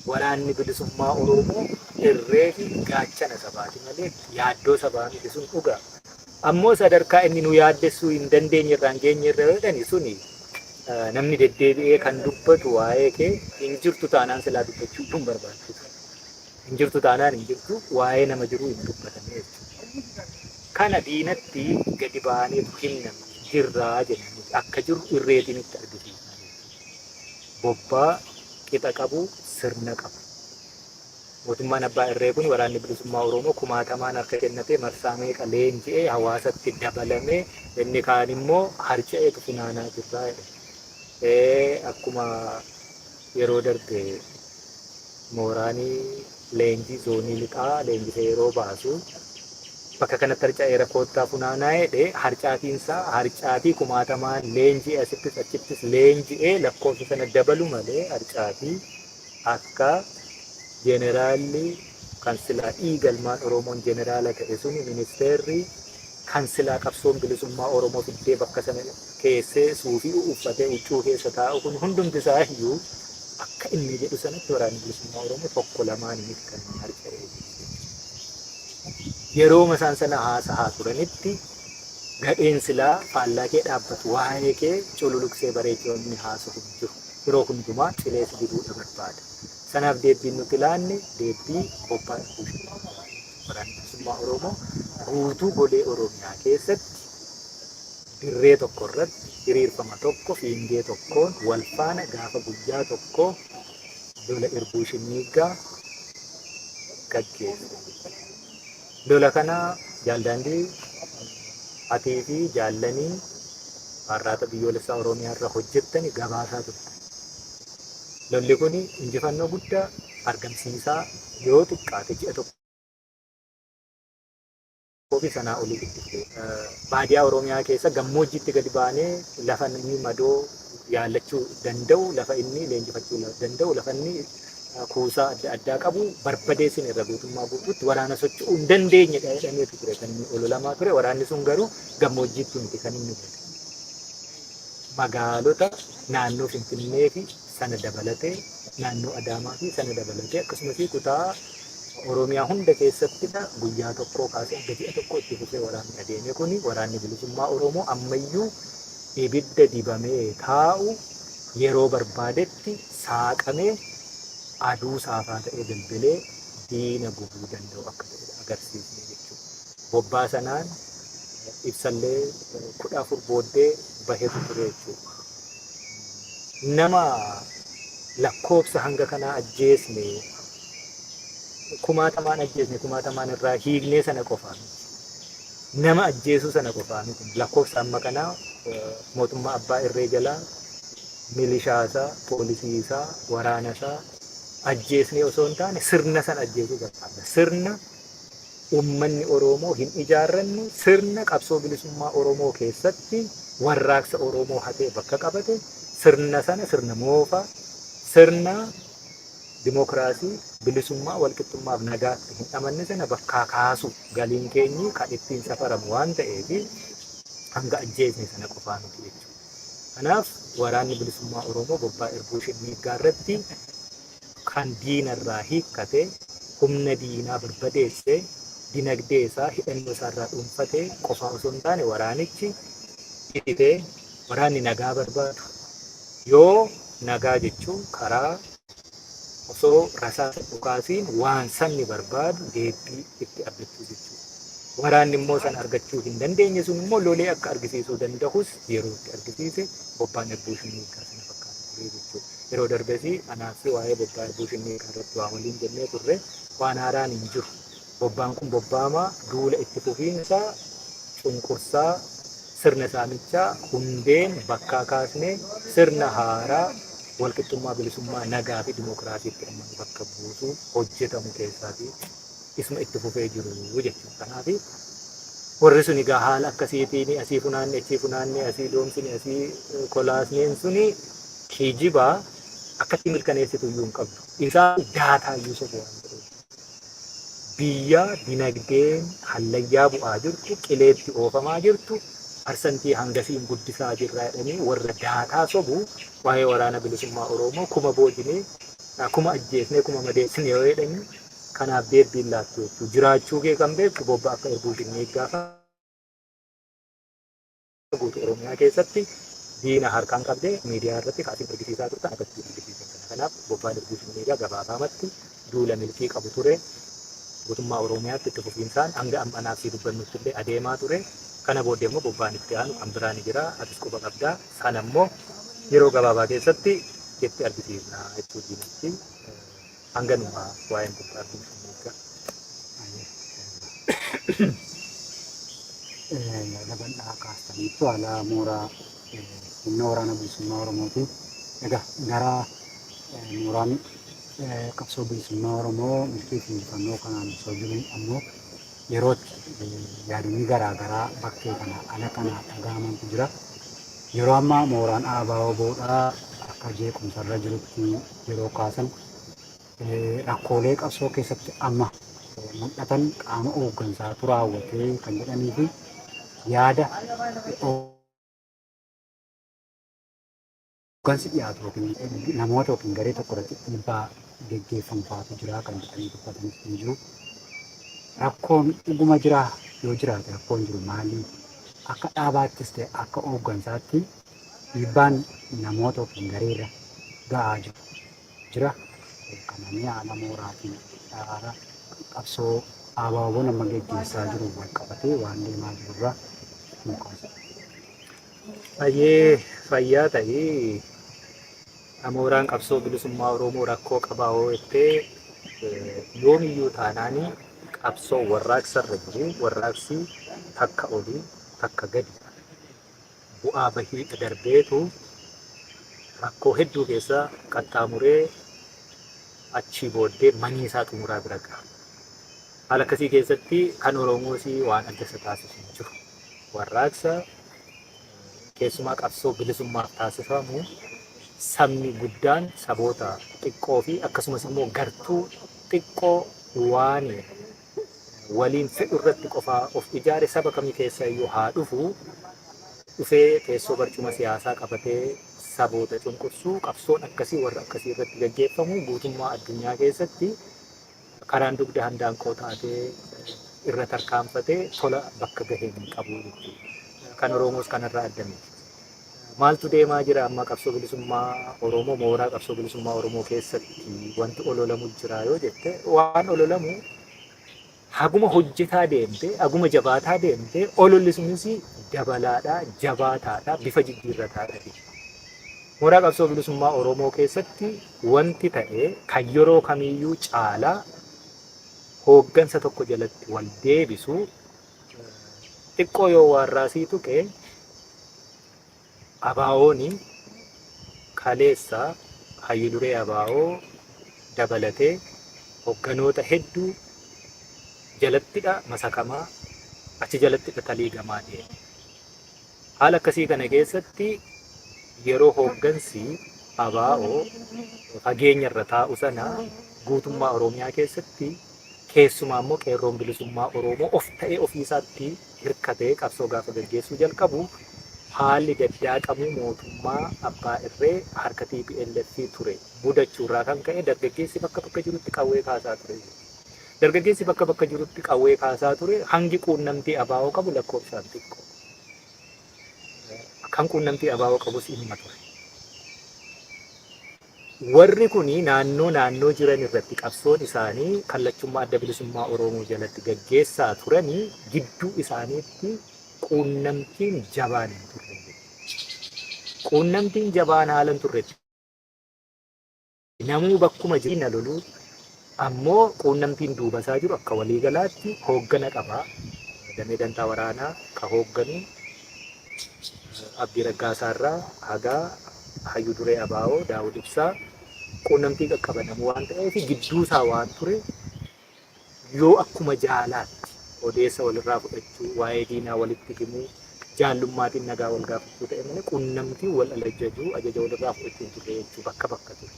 Waraanni Bilisummaa Oromoo irree fi gaachana sabaati malee yaaddoo sabaa miti, sun dhugaa. Ammoo sadarkaa inni nu yaaddessuu hin dandeenye irraan geenye irra yoo jedhani, suni namni deddeebi'ee kan dubbatu waa'ee kee hin jirtu taanaan silaa dubbachuu hin barbaachisu. Hin jirtu taanaan hin jirtu, waa'ee nama jiruu hin dubbatame jechuudha. Kana diinatti gadi baaneetu himna, jirraa jenna, akka jirru irreetiin itti argisiisna jechuudha. Bobbaa qixa qabu, sirna qabu. Mootummaan abbaa irree kun Waraanni Bilisummaa Oromoo kumaatamaan harka kennatee, marsaa meeqa leenji'ee hawaasatti dabalamee, inni kaan immoo harca'eetu funaanaa jirraa jedhe. Akkuma yeroo darbe mooraanii leenjii zoonii lixaa leenjisee yeroo baasu, bakka kanatti harca'eera, koottaa funaanaa jedhe, harcaatiinsaa harcaatii kumaatamaan leenji'ee, asittis achittis leenji'ee lakkoofsa sana dabalu malee, harcaatii akka jeneraalli kan silaa dhiigalmaan Oromoon jeneraala ta'e suni, ministeerri kan silaa qabsoon bilisummaa Oromoo fiddee bakka sana keessee suufii uffatee huccuu keessa taa'u kun, hundumti isaa iyyuu akka inni jedhu sanatti Waraanni Bilisummaa Oromoo tokko lamaan miti kan inni harca'ee. Yeroo isaan sana haasahaa turanitti, gadheen silaa faallaa kee dhaabbatu waa'ee kee cululuqsee bareechee inni haasa'u hin jiru. Yeroo hundumaa cilee si dibuudha barbaada. Sanaaf deebbiin nuti laanne deebbii bobbaa Irbuu. Waraanni Bilisummaa Oromoo guutuu golee Oromiyaa keessatti dirree tokko irratti hiriirfama tokko, fiingee tokkoon wal faana gaafa guyyaa tokko lola Irbuu Shinniiggaa gaggeesse. Lola kana jaaldaandii atii fi jaallanii Arraata Biyyoolessaa Oromiyaa irra hojjettani gabaasaa turte. Lolli kun injifannoo guddaa argamsiisaa yoo xiqqaate ji'a tokkoo fi sanaa olii itti fufe. Baadiyaa Oromiyaa keessa gammoojjiitti gadi baanee lafa inni madoo yaallachuu danda'u, lafa inni leenjifachuu danda'u, lafa inni kuusaa adda addaa qabu barbadeessin irra guutummaa guutuutti waraana socho'uu hin dandeenyedha jedhameetu ture kan inni ololamaa ture. Waraanni sun garuu gammoojjiitti miti kan inni bade. Magaalota naannoo Finfinnee fi sana dabalatee, naannoo Adaamaa fi sana dabalatee, akkasumas kutaa Oromiyaa hunda keessattidha guyyaa tokkoo kaasee hanga ji'a tokko itti fufee waraanni adeeme kuni, Waraanni Bilisummaa Oromoo ammayyuu ibidda dibamee taa'u, yeroo barbaadetti saaqamee aduu saafaa ta'ee belbelee diina gubuu danda'u akka ta'edha agarsiisne jechuudha. Bobbaa sanaan ibsallee 14 booddee bahetu ture jechuudha. Nama lakkoofsa hanga kanaa ajjeesne, kumaatamaan ajjeesne, kumaatamaan irraa hiiknee sana qofaa miti. Nama ajjeesuu sana qofaa miti. Lakkoofsa amma kanaa mootummaa abbaa irree jalaa milishaasaa, poolisiisaa, waraanasaa ajjeesnee osoo hin taane, sirna sana ajjeesuu barbaadna. Sirna uummanni Oromoo hin ijaarranne, sirna qabsoo bilisummaa Oromoo keessatti warraaqsa Oromoo hatee bakka qabate, sirna sana, sirna moofaa, sirna dimookiraasii, bilisummaa, walqixxummaaf nagaatti hin amanne sana bakkaa kaasu galiin keenyi kan ittiin safaramu waan ta'eef, hanga ajjeesne sana qofaa miti jechuudha. Kanaaf Waraanni Bilisummaa Oromoo bobbaa Irbuu Shinniiggaa irratti kan diinarraa hiikkate, humna diinaa barbadeesse, dinagdee isaa, hidhannoo isaarraa dhuunfate qofaa osoo hin taane, waraanichi ititee waraanni nagaa barbaadu, yoo nagaa jechuun karaa osoo rasaasa dhukaasiin waan sabni barbaadu deebbii itti argachuu jechuudha. Waraanni immoo sana argachuu hin dandeenye sun immoo lolee akka argisiisuu danda'us yeroo itti argisiise bobbaan Irbuu Shinniiggaa sana fakkaata ture jechuudha. Yeroo darbes anaaf waa'ee bobbaa Irbuu Shinniiggaa irratti waa waliin jennee turre, waan haaraan hin jiru. Bobbaan kun bobbaama duula itti fufiinsa cunqursaa sirna saamichaa hundeen bakkaa kaasnee sirna haaraa walqixxummaa, bilisummaa, nagaa fi dimookiraasiitti amanu bakka buusuu hojjetamu keessaatii isuma itti fufee jiru jechuudha. Kanaaf warri sun egaa haala akkasiitiin asii funaanne, achii funaanne, asii doomsine, asii kolaasneen suni kijibaa akkatti mirkaneessitu iyyuu hin qabdu. Isaan daataa iyyuu sobu waan ta'eef. Biyya dinagdeen hallayyaa bu'aa jirtu, qileetti oofamaa jirtu, parsantii hangasiin guddisaa jirra jedhanii warra daataa sobu, waa'ee Waraana Bilisummaa Oromoo 1000 boojinee Kuma ajjeesnee kuma madeessine yoo jedhani kanaaf deebbiin laattu jechuudha. Jiraachuu kee kan beektu bobba akka Irbuu Shinniiggaa fa'a guutuu Oromiyaa keessatti diina harkaan qabdee miidiyaa irratti kaasiin argisiisaa turtan akkasitti argisiisan kana. Kanaaf bobbaan Irbuu Shinniiggaa gabaabaamatti duula milkii qabu ture. Guutummaa Oromiyaatti itti fufiinsaan hanga amma anaaf sii dubbannutti illee adeemaa ture. Kana booddee immoo bobbaan itti aanu kan biraa ni jira. Atis quba qabda. Sana immoo yeroo gabaabaa keessatti itti argisiisna jechuu diinatti. Hanganuma waa'een bobbaa Irbuu Shinniiggaa. Yaada bal'aa kaastaniittu haala mooraa humna waraana bilisummaa Oromooti. Egaa gara mooraan qabsoo bilisummaa Oromoo milkii fi injifannoo kanaan osoo jiru ammoo yerootti yaadonni garaa garaa bakkee kana ala kana dhaga'amantu jira. Yeroo ammaa mooraan ABO-WBOdhaa akka jeequmsarra jirutti yeroo kaasan rakkoolee qabsoo keessatti amma mul'atan qaama hooggansaatu raawwatee kan jedhanii fi yaada hooggansi dhiyaatu yookiin namoota yookiin garee tokko irratti dhiibbaa geggeeffamu fa'aatu jira kan jedhanii dubbatanis ni jiru. Rakkoon dhuguma jira? Yoo jiraate rakkoon jiru maali? Akka dhaabaattis ta'e akka hooggansaatti dhiibbaan namoota yookiin gareerra ga'aa jiru jira. Kana mee haala mooraa fi haala qabsoo ABOn amma geggeessaa jiru wal qabatee waan deemaa jirurraa nu kaasa. Baay'ee fayyaa ta'ii mooraan qabsoo bilisummaa Oromoo rakkoo qabaa hoo jettee, yoomiyyuu taanaanii qabsoo warraaqsa irra jiru, warraaqsi takka olii takka gadi bu'aa bahii darbeetu rakkoo hedduu keessa qaxxaamuree achii booddee manii isaa xumuraa bira gaha. Haala akkasii keessatti kan Oromoos waan adda isa taasisu hin jiru. Warraaqsa keessumaa qabsoo bilisummaaf taasifamu sabni guddaan saboota xiqqoo fi akkasumas immoo gartuu xiqqoo waan waliin fedhu irratti qofaa of ijaare saba kamii keessa iyyuu haa dhufu, dhufee teessoo barcuma siyaasaa qabatee saboota cunqursuu, qabsoon akkasii warra akkasii irratti gaggeeffamu guutummaa addunyaa keessatti karaan dugda handaanqoo taatee irra tarkaanfatee tola bakka gahee hin qabu jechuudha. Kan Oromoos kanarraa adda miti. Maaltu deemaa jira amma qabsoo bilisummaa Oromoo, mooraa qabsoo bilisummaa Oromoo keessatti wanti ololamu jira yoo jette, waan ololamu haguma hojjetaa deemte, haguma jabaataa deemte, ololli sunis dabalaadha, jabaataadha, bifa jijjiirrataadha. Mooraa qabsoo bilisummaa Oromoo keessatti wanti ta'e kan yeroo kamiyyuu caalaa hooggansa tokko jalatti wal deebisu, xiqqoo yoo waarraasii tuqe, ABO'n kaleessa hayyu duree ABO dabalatee hogganoota hedduu jalattidha masakamaa, achi jalattidha taliigamaa deeme. Haala akkasii kana keessatti yeroo hooggansi ABO fageenya irra taa'u sana guutummaa Oromiyaa keessatti, keessumaa immoo qeerroon bilisummaa Oromoo of ta'ee ofiisaatti hirkatee qabsoo gaafa gaggeessuu jalqabu, haalli daddaaqamuu mootummaa abbaa irree harka TPLF ture mudachuurraa kan ka'e dargaggeessi bakka bakka jirutti qawwee kaasaa ture. Dargaggeessi bakka bakka jirutti qawwee kaasaa ture hangi quunnamtii ABO qabu lakkoofsaan xiqqoo. Kan quunnamtii ABO qabus inuma ture. Warri kuni naannoo naannoo jiran irratti qabsoon isaanii kallachummaa Adda Bilisummaa Oromoo jalatti gaggeessaa turanii gidduu isaaniitti quunnamtiin jabaan hin turre. Quunnamtiin jabaan haala hin turretti namuu bakkuma jiru na loluu, ammoo quunnamtiin duuba isaa jiru akka waliigalaatti hooggana qaba. Damee dantaa waraanaa ka hoogganu Abdii Raggaasaa irraa hagaa hayyu duree ABO Daawud Ibsaa quunnamtii qaqqaba namuu waan ta'eef, gidduu isaa waan ture yoo akkuma jaalaatti odeessa walirraa fudhachuu, waa'ee diinaa walitti himuu, jaallummaatiin nagaa wal gaafachuu ta'e malee quunnamtii wal ajajuu, ajaja walirraa fudhachuu hin turre jechuu bakka bakka ture.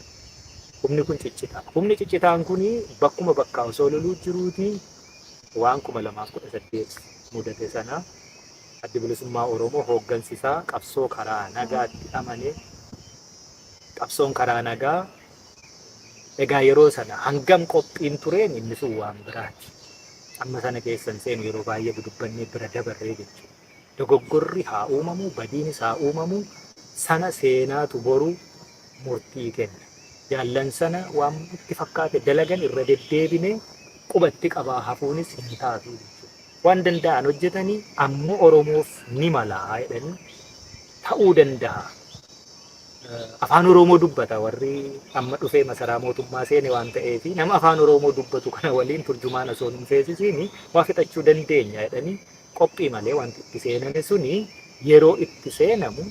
Humni kun ciccitaa. Humni ciccitaan kun bakkuma bakkaa osoo loluu jiruuti waan 2018 mudate sana Addi Bilisummaa Oromoo hooggansi isaa qabsoo karaa nagaatti amane, qabsoon karaa nagaa Egaa yeroo sana hangam qophiin tureen inni sun waan biraati. Amma sana keessa hin seenu, yeroo baay'ee dudubbannee bira dabarree jechuudha. Dogoggorri haa uumamu, badiinis haa uumamu, sana seenaatu boru murtii kenna. Jaallan sana waan itti fakkaate dalagan irra deddeebine qubatti qabaa hafuunis hin taatu jechuudha. Waan danda'an hojjetanii ammoo Oromoof ni malaa jedhanii ta'uu danda'a. Afaan Oromoo dubbata warri amma dhufee masaraa mootummaa seene waan ta'eef, nama afaan Oromoo dubbatu kana waliin turjumaan osoo hin feesisiin waa fixachuu dandeenya jedhanii qophii malee wanti itti seename suni yeroo itti seenamu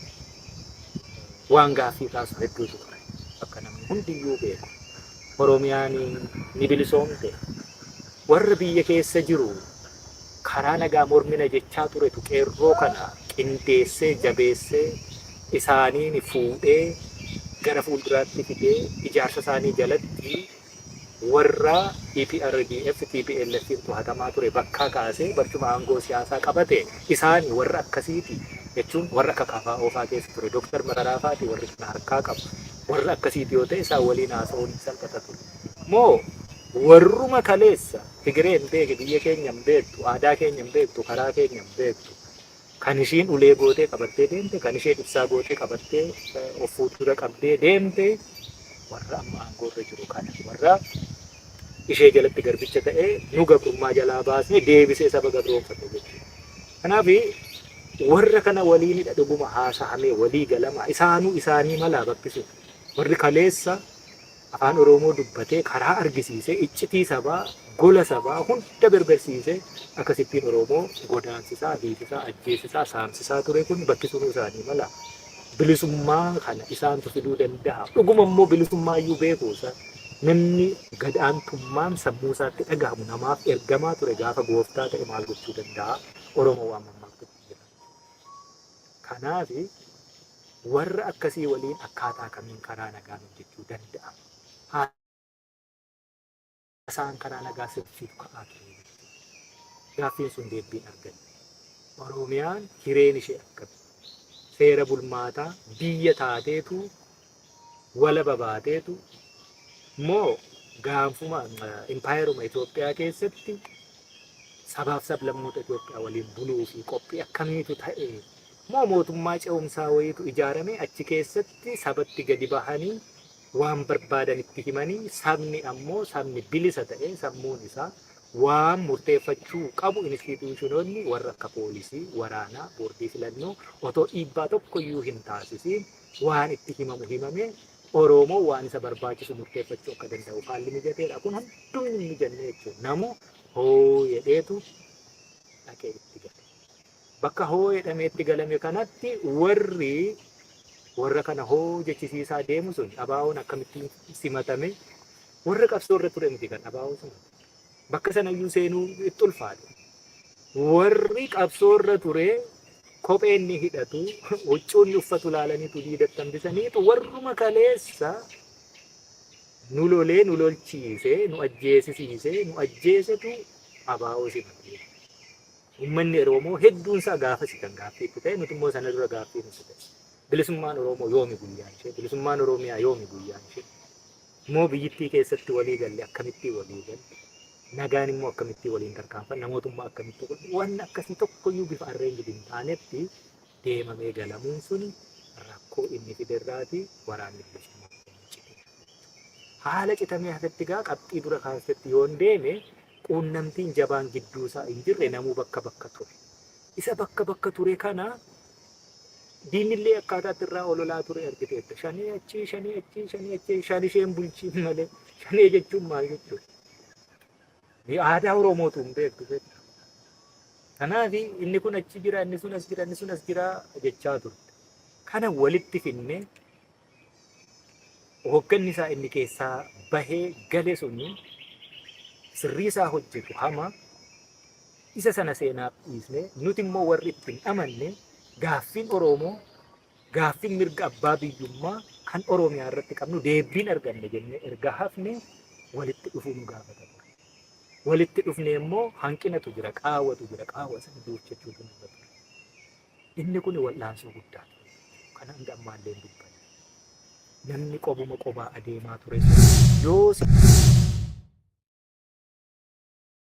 waan gaaffii kaasu hedduutu ture. Akka namni hundiyyuu beeku. Oromiyaan ni bilisoomte. Warra biyya keessa jiru karaa nagaa mormina jechaa turetu qeerroo kana qindeessee, jabeessee, isaaniin fuudhee gara fuulduraatti fidee ijaarsa isaanii jalatti warra EPRDF, TPLF to'atamaa ture bakkaa kaasee barcuma aangoo siyaasaa qabate. Isaanii warra akkasiiti jechuun warra akka KFO faa keessa ture. Dooktar Mararaa faati warri kana harkaa qabu. Warra akkasiiti yoo ta'e isaan waliin haasa'uun hin salphata ture. Moo warruma kaleessa Tigiree hin beeke, biyya keenya hin beektu, aadaa keenya hin beektu, karaa keenya hin beektu. Kan ishiin ulee gootee qabattee deemte, kan isheen ibsaa gootee qabattee of fuuldura qabdee deemte warra amma aangoorra jiru kana. Warra ishee jalatti garbicha ta'ee nu gabrummaa jalaa baasee deebisee saba gabroonfate jechuudha. Kanaaf warra kana waliinidha dhuguma haasahamee walii galama isaanuu isaanii malaa bakkisu. Warri kaleessa afaan Oromoo dubbatee karaa argisiisee iccitii sabaa, gola sabaa hunda berbersiisee akkasittiin Oromoo godaansisaa, hiisisaa, ajjeesisaa, saamsisaa ture kun bakkisunuu isaanii mala. Bilisummaa kana isaantu fiduu danda'a. Dhuguma immoo bilisummaa iyyuu beeku isaa. Namni gad-aantummaan sammuu isaatti dhagahamu namaaf ergamaa ture gaafa gooftaa ta'e maal gochuu danda'a? Oromoo waan mammaaktutti jira. Kanaaf warra akkasii waliin akkaataa kamiin karaa nagaan hojjechuu danda'ama? Haasaan karaa nagaa sirriitu ka'aa ture jechuudha. Gaaffiin sun deebbiin arganne. Oromiyaan hireen ishee akkami? Seera bulmaataa biyya taateetu walaba baateetu moo gaanfuma impaayeruma Itoophiyaa keessatti sabaaf sablammoota Itoophiyaa waliin buluu fi qophii akkamiitu ta'e, moo mootummaa ce'umsaa wayiitu ijaarame achi keessatti sabatti gadi bahanii waan barbaadan itti himanii sabni ammoo sabni bilisa ta'e sammuun isaa waan murteeffachuu qabu instituushinoonni warra akka poolisii, waraanaa, boordii filannoo otoo dhiibbaa tokkoyyuu hin taasisiin waan itti himamu himame Oromoo waan isa barbaachisu murteeffachuu akka danda'u haalli mijateedha. Kun hundumni hin mijanne jechuudha. Namu hoo jedheetu dhaqee itti gale. Bakka hoo jedhamee itti galame kanatti warri warra kana hoo jechisiisaa deemu sun ABO'n akkamittiin simatame? Warra qabsoo irra ture miti kan ABO simate. Bakka sanayyuu seenuu itti ulfaate. Warri qabsoo irra ture kophee inni hidhatu, huccuu inni uffatu ilaalaniitu diidatti hambisaniitu warruma kaleessa nu lolee nu lolchiisee nu ajjeesisiisee nu ajjeesetu ABO simate. Uummanni Oromoo hedduun isaa gaafasi kan gaaffii itti ta'e, nuti immoo sana dura gaaffii nuti ta'e. Bilisummaan Oromoo yoomi guyyaan ishee? Bilisummaan Oromiyaa yoomi guyyaan ishee? Immoo biyyittii keessatti walii galle, akkamittiin walii galle? Nagaan immoo akkamittiin waliin tarkaanfanna? Mootummaa akkamitti godhu? Wanni akkasii tokkoyyuu bifa arreenjid hin taanetti deemamee galamuun suni rakkoo inni fiderraati waraanni bilisummaa Oromoo citee. Haala citamee hafetti gaa qabxii dura kaastetti yoon deeme, quunnamtiin jabaan gidduu isaa hin jirre, namuu bakka bakka ture. Isa bakka bakka ture kana diinni illee akkaataatti irraa ololaa ture argiteetta. Shanee achii, shanee achii, shanee achii, shan isheen bulchiin malee shanee jechuun maal jechuudha? Aadaa Oromootu hin beektu beektu. Kanaaf inni kun achi jira, inni sun as jira, inni sun as jira jechaa turte. Kana walitti finnee hoogganni isaa inni keessaa bahee gale suni sirrii isaa hojjetu hama isa sana seenaaf dhiisne, nuti immoo warri itti hin amanne gaaffiin Oromoo, gaaffiin mirga abbaa biyyummaa kan Oromiyaa irratti qabnu deebiin arganne jennee erga hafne walitti dhufuu nu gaafata ture. Walitti dhufne immoo hanqinatu jira, qaawwatu jira, qaawwa sana duuchachuutu nurra ture. Inni kun wal'aansoo guddaa ture. Kana hanga ammaallee hin dubbanne. Namni qobuma qobaa adeemaa ture sun yoo si